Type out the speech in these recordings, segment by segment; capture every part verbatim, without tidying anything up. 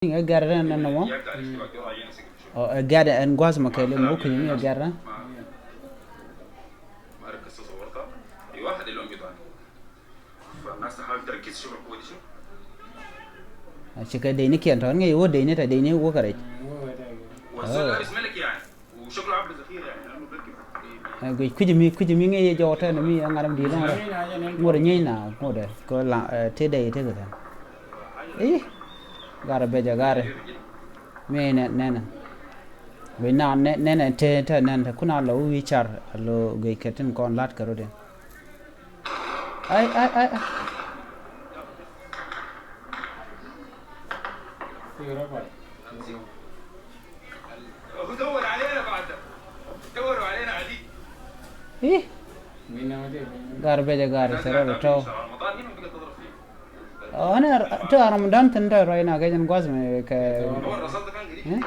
Ɛ gɛr rɛ nɛ nɔmɔ. Ɔ, ɛ gɛr ɛn gua̱th mɔ kɛɛli mɔ kui̱ mi ɛ gɛr rɛ. A cikɛ dec ni kiɛn tɔ̱ ŋäc wä dec ni tɛ dec ni wä kɛ rɛc. Ɛ guic kui̱c mi kui̱c mi ŋäc yɛ jɔk tɛn mi ɛ ŋa̱t mi di̱i̱t lɔ̱ŋ rɛ. Ŋot ɛ nyieeny na ŋot ɛ kɛ la ɛ tëë dec tëë kɛ tɛn. I̱ garɛ bɛc ɛ garɛ. Mi nɛ nɛnɛ. Guic na nɛ nɛnɛ tëë tɛ nɛn tɛ kun a lɔ wi̱i̱ car a lo guic kɛ tin kɔn la̱t kɛ rot in. Ai ai ai ai. I̱. Gar bɛcɛ gar cɛ rɔ tɔ̱. Ɔ, ɛn tɔ̱ a Ramadan thin tɔ̱ ruac na kɛ jɛn gua̱th mɛ kɛ. Ɛ?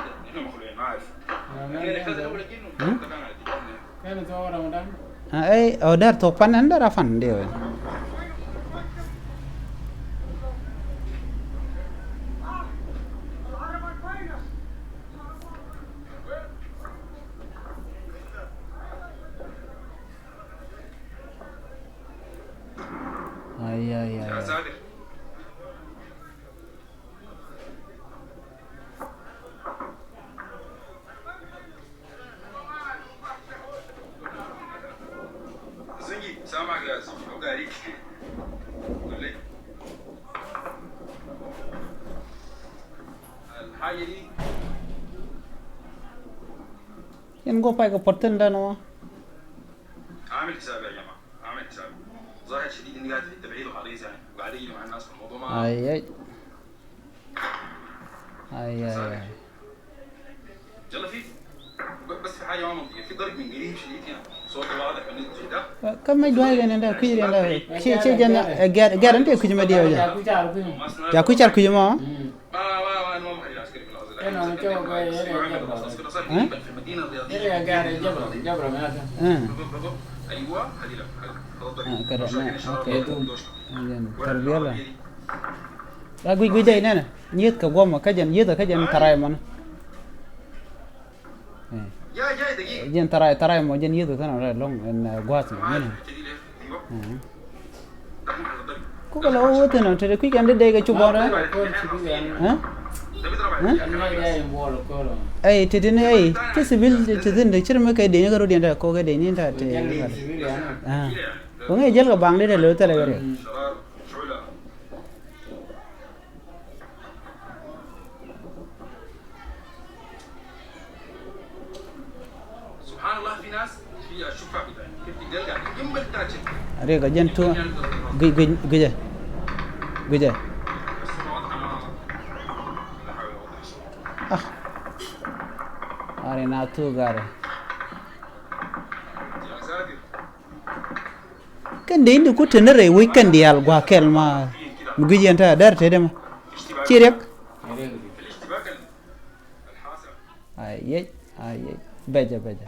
Ɛ, ɛ, ɔ, dɛr thok pan ɛn dɛr a pan diɛ wɛ. Ai, ai, ai, ai. Yɛn guɔ pay kɛ puɔ̱t thi̱n dɛn wä. Ai, ai. Ai, ai, ai. Kä mec dua̱a̱c kɛn ɛn dɛ kui̱c riɛn dɛ ciɛ ciɛ jɛn ɛ gɛr gɛr ɛn tɛ kui̱c mɛ diɛw jɛ. Ja kui̱c car kui̱c mɔ. Ɛ? Ɛ. Ɛ, kɛ dɛ nɛ, okay. Ɛ, jɛn tarbiya la. La guic guic dee nɛnɛ. Nyieth kɛ guɔmɔ kä jɛn yieth kä jɛn tharay mɔnɛ. Ɛ. Jɛn tharay, tharay mɔ jɛn yieth kɛ kɛn rɛ lɔŋ ɛn, ɛ, gua̱a̱th mɔ, mɛnɛ. Ɛ. Kukɛ la wä wä thin ɔ, te kui̱ kɛn di dee kɛ cuk bɔn rɛ. Ɛ? Ɛ? Ɛ, te tin, ɛ, ti civil, te tin de cir mi kɛ dee ni kɛ rot yɛn dɛ, ko kɛ dee ni ta te. Ɛ. Ko ŋɛ jɛl kɛ baŋ di dɛ lo thɛlɛ kɛ rɛ. Riɛk a jɛn tuɔ guic, guic, guicɛ. Guicɛ. Ah. Ari na tuɔ gari. Kɛn dee in di ku te ni rɛy wec kɛn diaal gua̱a̱k kɛl ma mi guic yɛn te a dɛr te dee ma. Ci riɛk. Ai yec, ai yec. Bɛcɛ, bɛcɛ.